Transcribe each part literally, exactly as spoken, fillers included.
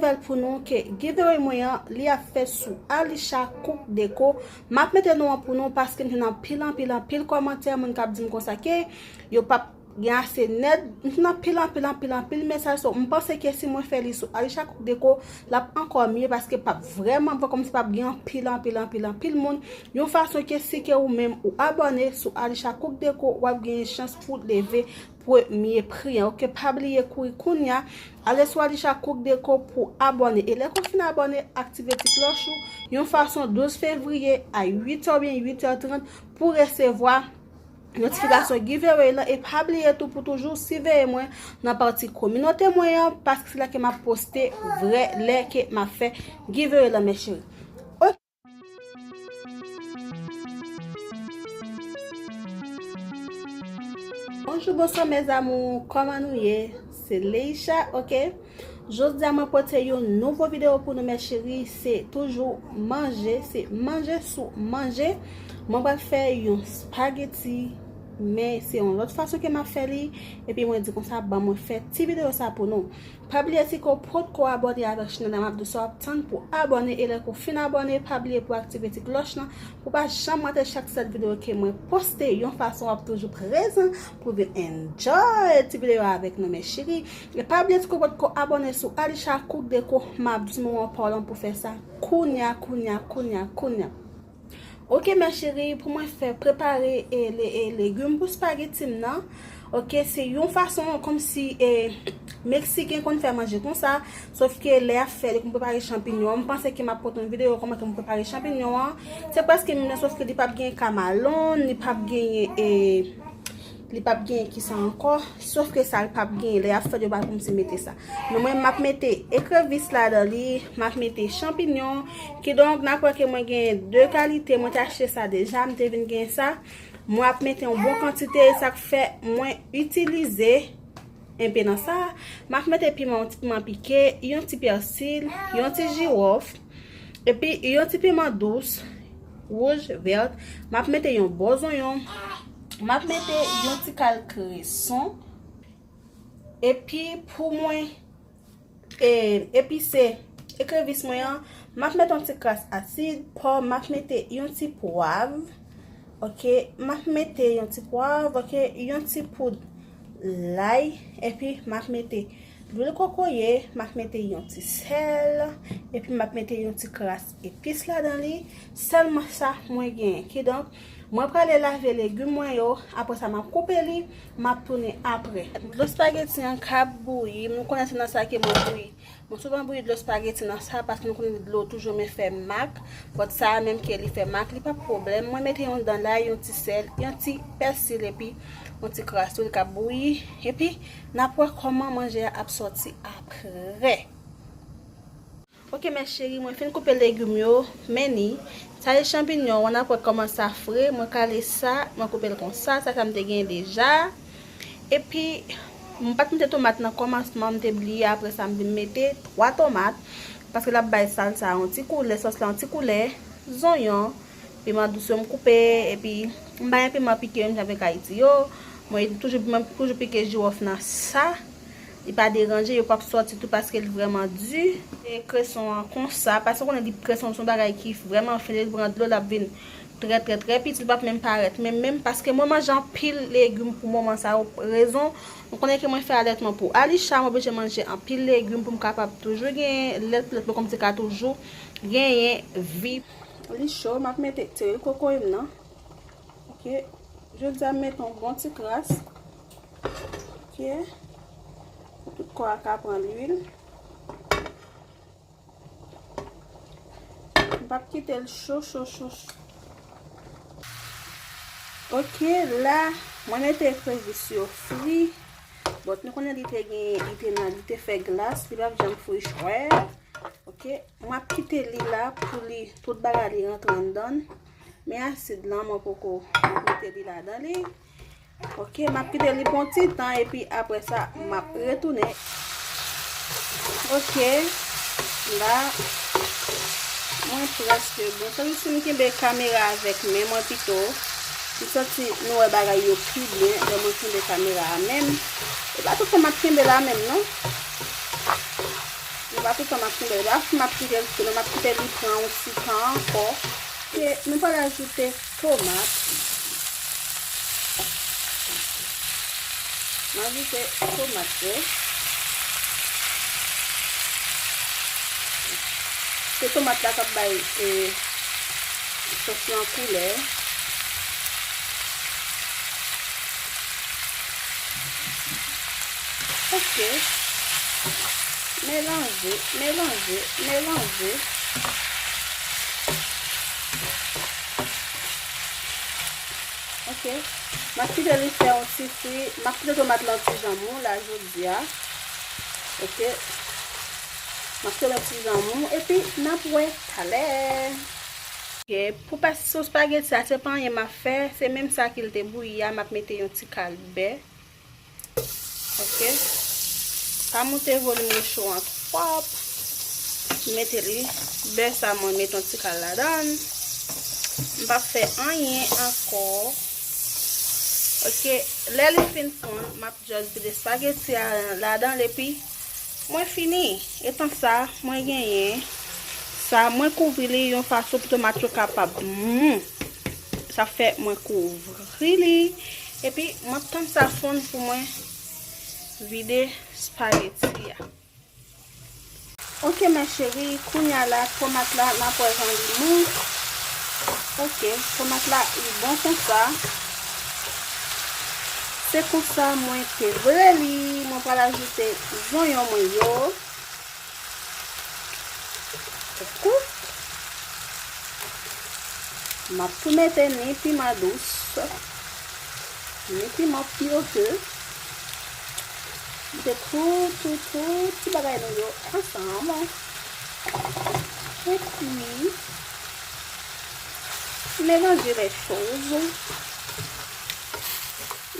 Nouvèl pou nou ke giveaway mwen an, li ap fèt sou Alisha Cook Deco. M ap mete non an pou nou paske m jwenn anpil, anpil, anpil kòmantè, moun k ap di m konsa ke yo p ap gen ase nèt. M jwenn anpil, anpil, anpil, anpil mesaj. So, m panse ke si mwen fè li sou Alisha Cook Deco, l ap ankò mye paske p ap vrèman, kòmsi p ap gen anpil, anpil, anpil, anpil moun. Yon fason ke si ke ou menm ou abòne sou Alisha Cook Deco, w ap gen chans pou leve premye pri an. Oke, pa bliye kouri kounya. Ale sou Alisha Cook Deco pou abòne. E lè ke w fin abòne, aktive ti klòch ou yon fason douz fevriye a uit è oubyen uit è trant pou resevwa notifikasyon giveaway lan. E pa bliye tou pou toujou siveye mwen nan pati kominote mwen an, paske se la ke m ap poste vrè lè ke m ap fè giveaway lan, mes chéries. Bonjou, bonswa, mes amours. Kòman nou ye? Se Leisha, oke? Jodi a mwen pote yon nouvo videyo pou nou, mes chéries. Se toujou manje, se manje sou manje. Mwen pral fè yon spaghetti, men se yon lòt fason ke m ap fè li. Epi mwen di konsa, ban mwen fè ti videyo sa pou nou. Pa bliye, si ke w potko abòne avèk chanèl la, m ap di w sa w ap tann pou abòne. E lè ke w fin abòne, pa bliye pou aktive ti klòch lan, pou pa janm rate chak sèt videyo ke mwen poste. Yon fason w ap toujou prezan pou vin enjoy ti videyo avèk nou, mes chéries. E pa bliye, si ke w potko abòne sou Alisha Cook Deco, m ap di w moman pa w lan pou fè sa kounya, kounya, kounya, kounya. Oke, mes chéries, pou mwen fè prepare e, le, e legim pou spaghetti m nan. Oke, se yon fason kòmsi e, Meksiken konn fè manje konsa. Sòf ke lè y ap fè li, pou m prepare chanpinyon an, m panse ke m ap pote yon videyo kòman ke m prepare chanpinyon an. Se prèske menm jan, sòf ke li p ap gen kamalon, li p ap genyen e, li p ap genyen kisa ankò, sòf ke sa l p ap genyen, lè y ap fè l, yo pa kòmsi mete sa. Men mwen, m ap mete ekrevis ladan li, m ap mete chanpinyon. Kidonk, n ap wè ke mwen genyen de kalite, mwen te achte sa deja, m te vin gen sa. Mwen ap mete yon bon kantite, e sa k fè mwen itilize enpe nan sa. M ap mete piman, yon ti piman pike, yon ti pèsi, yon ti jiwòf, epi yon ti piman dous, wouj, vèt. M ap mete yon bon zonyon. M ap mete yon ti kal kreson. Epi pou mwen e, epise ekrevis mwen an, m ap mete yon ti kras asid, pòv, m ap mete yon ti pwav. Oke, m ap mete yon ti pwav, oke, yon ti poud lay, epi m ap mete lwil kokoye, m ap mete yon ti sèl, epi m ap mete yon ti kras epis ladan li. Sèlman sa mwen genyen. Kidonk, mwen prale lave legim mwen yo, apre sa m ap koupe li, m ap tounen apre. Dlo spageti an k ap bouyi, nou konnen se nan sa ke mwen bouyi. Mwen souvan bouyi dlo spageti nan sa, paske nou konnen dlo toujou men fè mak. But sa a menm ke li fè mak, li pa pwoblèm. Mwen mete yon dan lay, yon ti sèl, yon ti pèsil, epi yon ti kras lwil k ap bouyi. Epi, n ap wè kòman manje a ap sòti apre. Oke, mes chéries, mwen fin koupe legim yo, men ni. Sa se chanpinyon, w ap wè kòman sa fre, mwen kale sa, mwen koupe l konsa, sa, sa m te gen deja. Epi, m pa t mete tomat nan kòmansman, m te bliye, apre sa, m vin mete twa tomat, paske l ap bay salsa a yon ti koulè, sòs la yon ti koulè, zonyon, piman dous yo m koupe, epi m pa gen piman pike menm jan avèk Ayiti yo. Mwen toujou, mwen toujou pike jiwòf nan sa. Li pa deranje, yo p ap sòti tou paske li vrèman di. E kreson an konsa, paske w konnen li kreson se yon bagay ki vrèman fen, lè li pran dlo, l ap vin trè, trè, trè piti, li p ap menm parèt menm, menm paske mwen manje anpil legim pou moman sa yo, rezon, nou konnen ke mwen fè alètman pou Alisha, mwen oblije manje anpil legim pou m kapab toujou genyen lèt, lèt mwen kòmsi ka toujou genyen vi. Li cho, m ap mete ti lwil kokoye m nan. Oke. Jodi a m mete yon bon ti kras. Oke. Pou tout kò a ka pran lwil. M p ap kite l cho, cho, cho, cho. Oke, la, mwen mete ekrevis yo fri. But nou konnen li te gen, li te nan, li te fè glas, li p ap janm fri chwè. Oke, m ap kite li la pou li, tout bagay li rantre anndan. Men asid lan, mwen poko mete li ladan li. Oke, m ap kite li pou yon ti tan, epi apre sa, m ap retounen. Oke, la, mwen prèske bon. Santi si m kenbe kamera avèk men mwen pito, m santi nou wè bagay yo pi byen lè mwen kenbe kamera a menm. E pa tout tan m ap kenbe la menm, non. Pa toutan m ap kenbe l, pa m ap kite l tou non, m ap kite li pran yon ti tan ankò. Ke nou pral ajoute tomat. M ajoute tomat yo. Se tomat la k ap bay, e, sos lan koulè. Ok. Melanje, melanje, melanje. Ok. M ap kite li fè yon ti fri. M ap kite tomat lan ti jan mou la jodi a. Ok. M ap kite yon ti jan mou. Epi, n ap wè talè. Ok. Pou pati sou spageti a, se pa anyen m ap fè. Se menm sa ke l te bouyi a, m ap mete yon ti kal bè. Ok. Pa moute volim recho an twòp. Mete li. Bè sa mwen met yon ti kal ladan. M p ap fè anyen ankò. Ok. Lè li fin fonn, m ap just vide spageti a ladan l epi mwen fini. Etan sa, mwen genyen sa, mwen kouvri li yon fason pou tomat yo kapab mou. Sa fè mwen kouvri li. Epi, m ap tann sa fonn pou mwen vide spageti a. Ok, mes chéries, kounye a la, tomat la, n ap wè jan li mou. Ok, tomat la, li bon konsa. Se konsa mwen te vle li. Mwen pral ajoute zonyon mwen yo. Koukou. M ap tou mete ni piman dous, ni piman pyoke. Mete tout, tout, tout ti bagay nou yo ansanm. Epi, melanje les choses.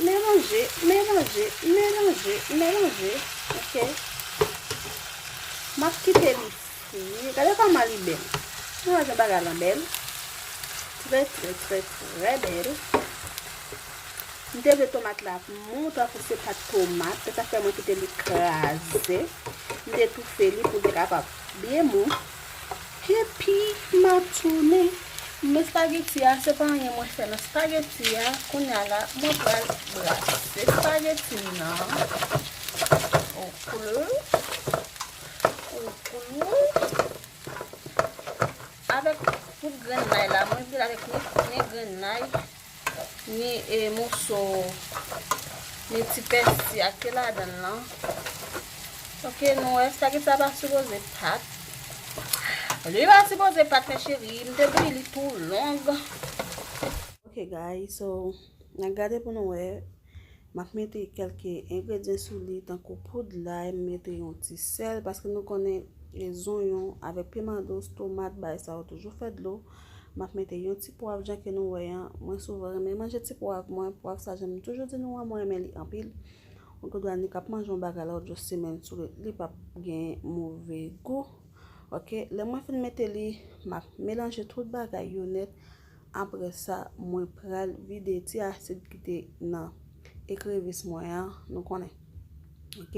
Melanje, melanje, melanje, melanje. Ok. M ap kite li fri. Gade kòman li bèl. Nou wè jan bagay lan bèl. Trè, trè, trè, trè bèl. M te vle tomat la mou tankou se pat tomat. Se sa fè mwen kite li kraze. M te toufe li pou l te kapab byen mou. Epi, m ap tounen. Men espageti a, se pa anyen mwen fè nan espageti a. Kounye a la, mwen pral brase espageti m nan. Oklou. Oklou. Avèk tout grenn lay la, mwen vide avèk ni, ni grenn lay. Ni, e, moso, ni ti pèsi a ki ladan l lan. Ok, nou wè, espageti sa pa sipoze pat. Li pa sipoze pat, mes chéries. M te bouyi li tou long. Ok, guys, so, n a gade pou nou wè. M ap mete kèlke engredyan sou li, tankou poud lay, m mete yon ti sèl, paske nou konnen, e, zonyon avèk piman dous, tomat, bagay sa yo toujou fè dlo. M ap mete yon ti pwav, jan ke nou wè an. Mwen souvan renmen manje ti pwav mwen. Pwav sa, jan m toujou di nou an, mwen renmen li anpil. Ou gen dwa ni k ap manje yon bagay lòt jou semèn sou li, li p ap gen move gou. Ok, lè mwen fin mete li, m ap melanje tout bagay yo nèt. Apre sa, mwen pral vide ti asid ki te nan ekrevis mwen an, nou konnen. Ok,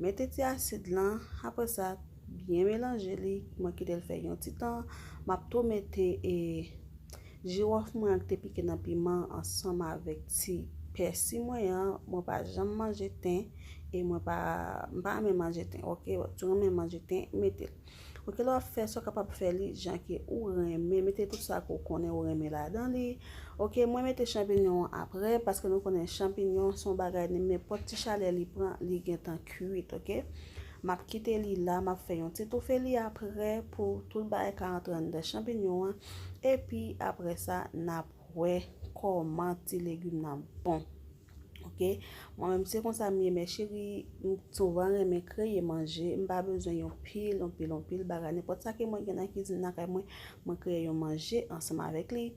mete ti asid lan, apre sa, byen melanje li, mwen kite l fè yon ti tan. M ap tou mete, e, jiwòf mwen an ki te pike nan piman ansanm avèk ti pèsi mwen an. Mwen pa janm manje ten, e mwen pa, m pa renmen manje ten, ok? Si w renmen manje ten, mete l. Ok, lè w ap fè sa, w kapab fè li jan ke ou renmen. Mete tout sa ke w konnen ou renmen ladan li. Ok, mwen mete chanpinyon an apre, paske nou konnen chanpinyon se yon bagay, nenpòt ti chalè li pran, li gentan kuit, ok? M ap kite li la, m ap fè yon ti toufe li apre pou tout bagay ka antre anndan chanpinyon an. Epi apre sa, n ap wè kòman ti legim nan bon. Ok? Mwen menm se konsa m ye, mes chéries, m souvan renmen kreye manje, m pa bezwen yon pil, yon pil, yon pil bagay. Nenpòt sa ke mwen gen nan kizin lakay mwen, mwen kreye yon manje ansanm avèk li.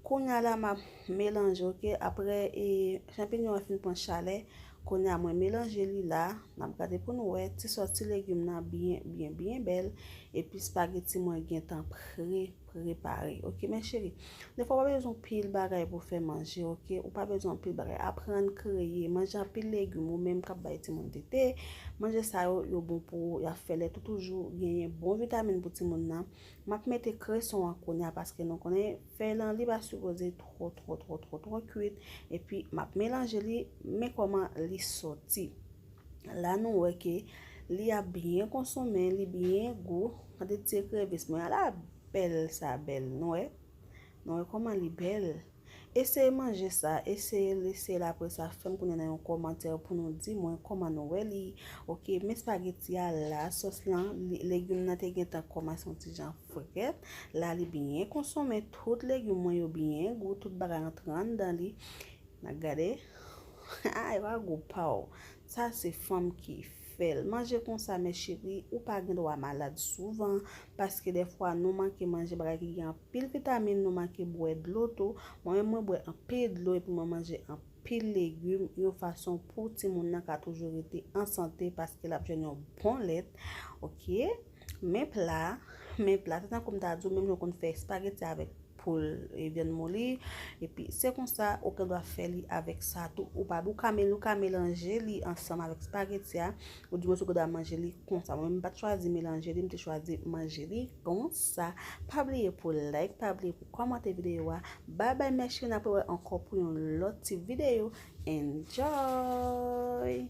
Kounye a la, m ap melanje, ok? Apre, e, chanpinyon an fin pran chalè, kounye a mwen melanje li la. N ap gade pou nou wè ti sòs ti legim nan byen, byen, byen bèl. Epi espageti mwen gentan pre, repare, oke, mes chéries? Defwa, w pa bezwen pil bagay pou fè manje, oke? Ou pa bezwen pil bagay. Aprann kreye. Manje anpil legim, ou menm k ap bay timoun tete. Manje sa yo, yo bon pou ou, y ap fè lèt ou toujou genyen bon vitamin pou timoun nan. M ap mete kreson an kounye a paske nou konnen fèy lan li pa sipoze twò, twò, twò, twò, twò kwit. Epi, m ap melanje li, men kòman li sòti. La, nou wè ke li ap byen konsonmen, li byen gou. Gade ti ekrevis mwen an, la bèl sa bèl, nou wè? Nou wè kòman li bèl? Eseye manje sa, eseye l, eseye l, apre sa, fè m konnen nan yon kòmantè pou nou di mwen kòman nou wè li. Oke, men espageti a la, sòs lan, li- legim nan te gentan kòmanse yon ti jan frèt. La, li byen konsonmen, tout legim mwen yo byen gou, tout bagay antre anndan li. N ap gade. Ay, pa gou pa w. Sa se fanm ki fè l. Manje konsa, mes chéries, ou pa gen dwa malad souvan, paske dèfwa nou manke manje bagay ki gen anpil vitamin, nou manke bwè dlo tou. Mwen menm, mwen bwè anpil dlo epi mwen manje anpil legim, yon fason pou timoun nan ka toujou rete an sante, paske l ap jwenn yon bon lèt. Oke? Men pla, men pla, se tankou m ta di w, menm jan w konn fè espageti avèk poul e vyann moli, epi se konsa ou gen dwa fè li avèk sa tou. Ou pa, ou ka mel- ou ka melanje li ansanm avèk espageti a, ou di mwen si w gen dwa manje li konsa. Mwen menm, m pa t chwazi melanje li, m te chwazi manje li konsa. Pa bliye pou like, pa bliye pou kòmante videyo a. Bye bye, mes chéries, n ap wè ankò pou yon lòt ti videyo. Enjoy!